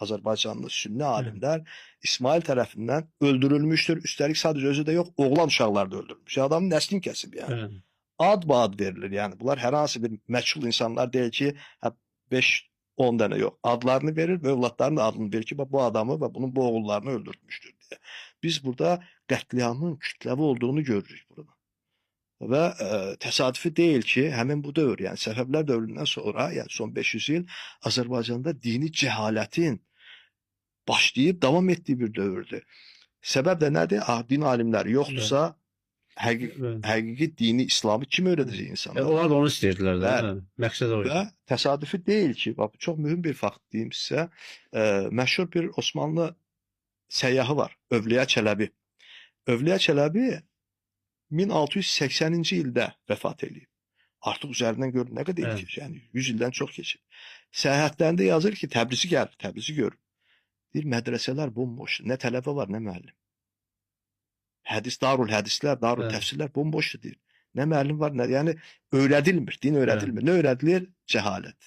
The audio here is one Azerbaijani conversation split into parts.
Azərbaycanlı sünni alimlər İsmail tərəfindən öldürülmüşdür. Üstəlik sadəcə özü də yox, oğlan uşaqları da öldürülmüş. Adamın nəslini kəsib yəni. Bəli. Ad ba ad verilir. Yəni bunlar hər hansı bir məchul insanlar deyil ki, hə 5-10 dənə yox. Adlarını verir və övladlarının adını verir ki, bax bu adamı və bunun bu oğullarını öldürtmüşdür deyə. Biz burada qətliamın kütləvi olduğunu görürük burada. Və təsadüfi deyil ki, həmin bu dövr, yəni Səfəvilər dövründən sonra, yəni son 500 il Azərbaycanda dini cəhalətin başlayıb davam etdiyi bir dövrdür. Səbəb də nədir? Din alimləri yoxdursa, həqiqi dini İslamı kim öyrədəcək insanlara? Onlar da onu istəyirdilər də. Bəli. Məqsəd o idi. Və təsadüfi deyil ki, bax çox mühüm bir fakt deyim sizə, məşhur bir Osmanlı səyyahı var, Övliya Çələbi. Övliya Çələbi 1680-ci ildə vəfat eləyib. Artıq üzərindən görün nə qədər il keçib, yəni 100 ildən çox keçib. Səyahətlərində yazır ki, Təbrizi gəlib, Təbrizi görüb. Deyir, mədrəsələr bomboşdur, nə tələbə var, nə müəllim. Hədis, darul hədislər, darul təfsirlər bomboşdur deyir. Nə müəllim var, nə, yəni öyrədilmir, din öyrədilmir. Nə öyrədilir? Cəhalət,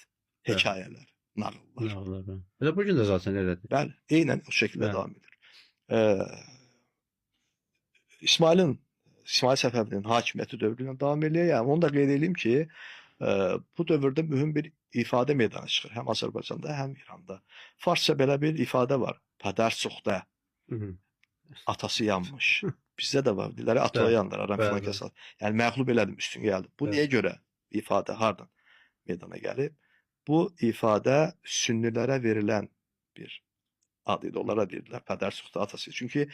hekayələr, nağıllar. Elə bu gün də zaten elədir. Bəli, eynən o şəkildə davam edir. İsmail Səfəvinin hakimiyyəti dövrü ilə davam eləyir. Yəni onu da qeyd edeyim ki, bu dövrdə mühüm bir ifadə meydana çıxır. Həm Azərbaycanda, həm İranda. Farsça belə bir ifadə var. Pədər suxdə, atası yanmış. Bizdə də var. Dilləri ataya yandır, aram filan kəs. Yəni məğlub elədim, üstün gəldi. Bu niyə görə ifadə hardan meydana gəlib? Bu ifadə sünnilərə verilən bir ad idi. Onlara deyirdilər pədər suxdə, atası. Çünki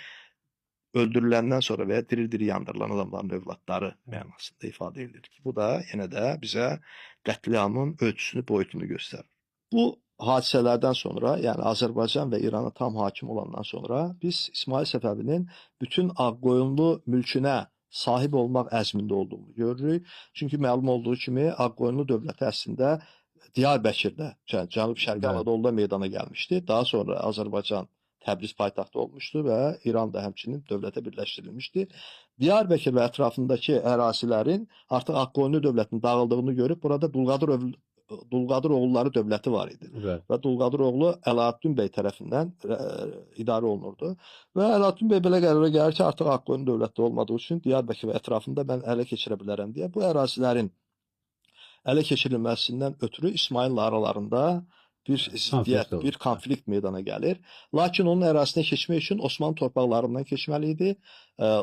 öldürüləndən sonra və ya diri-diri yandırılan adamların övladları mənasında ifadə edilir ki, bu da yenə də bizə qətliamın ölçüsünü, boyutunu göstərir. Bu hadisələrdən sonra, yəni Azərbaycan və İrana tam hakim olandan sonra biz İsmail Səfəvinin bütün Ağqoyunlu mülkünə sahib olmaq əzmində olduğunu görürük. Çünki məlum olduğu kimi Ağqoyunlu dövləti əslində Diyarbəkirdə, yəni Cənub-Şərqi Anadoluda meydana gəlmişdi. Daha sonra Azərbaycan Təbriz paytaxtı olmuşdu və İran da həmçinin dövlətə birləşdirilmişdi. Diyarbəkir və ətrafındakı ərazilərin artıq Ağqoyunlu dövlətinin dağıldığını görüb, burada Dulqadır oğulları dövləti var idi. Evet. Və Dulqadır oğlu Əlaəddin bəy tərəfindən idarə olunurdu. Və Əlaəddin bəy belə qərara gəlir ki, artıq Ağqoyunlu dövlətdə olmadığı üçün Diyarbəkir və ətrafında mən ələ keçirə bilərəm deyə bu ərazilərin ələ keçirilməsindən ötürü İsmaillə aralarında bir ziddiyyət, bir konflikt meydana gəlir. Lakin onun ərazisinə keçmək üçün Osmanlı torpaqlarından keçməli idi.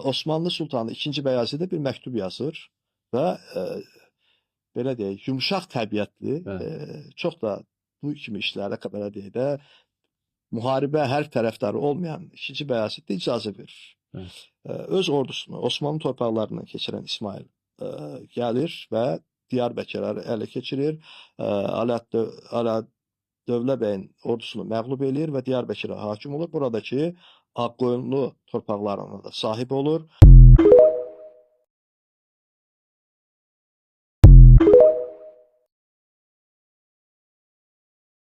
Osmanlı Sultanı 2-ci Bəyazıdə bir məktub yazır və belə deyək, yumşaq təbiətli, çox da bu kimi işlərə, belə deyək də, müharibə, hərb tərəfdarı olmayan 2-ci Bəyazıd də icazə verir. Öz ordusunu Osmanlı torpaqlarından keçirən İsmail gəlir və Diyarbəkirləri ələ keçirir. Əlaəddövlə bəyin ordusunu məğlub eləyir və Diyarbəkirə hakim olur. Buradakı Ağqoyunlu torpaqlarına da sahib olur.